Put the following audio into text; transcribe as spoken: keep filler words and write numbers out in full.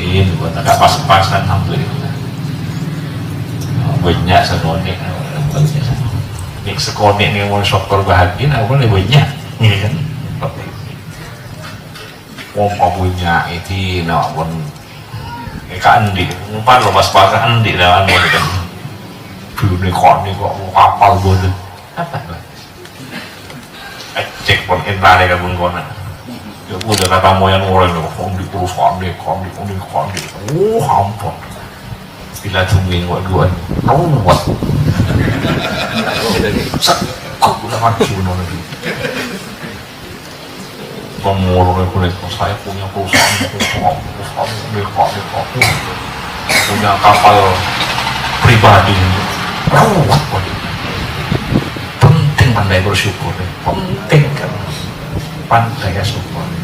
Ini buat agak pas-pasan, alhamdulillah. Bânnya' sakonè', bânnya' sakonè'. Nèng sakonè' nèng mon sokor bahagia, apa lè bânnya'? Iyâ kan? Mon bânnya' èdina pon, eh, ka andi', umpan lo pas-pasan andi' dah, anu, kan. Dulu nèko, nèko, kapal bâdâ. Apa, Pak? Cèk pon entarè ka bengkona. Ya, udah kata moyan orang, "Kondi perusahaan deh, kondi, kondi, kondi." Oh, ampon. Bila tungguin wa dua. Ruwet. Sak, kok udah maju, no, lagi. Pemurung itu, "Saya punya perusahaan, perusahaan, perusahaan, perusahaan, perusahaan, punya kapal pribadi." Ruwet, waduh. Penting pandai bersyukur, ya. Penting kan. Pandai ya syukur.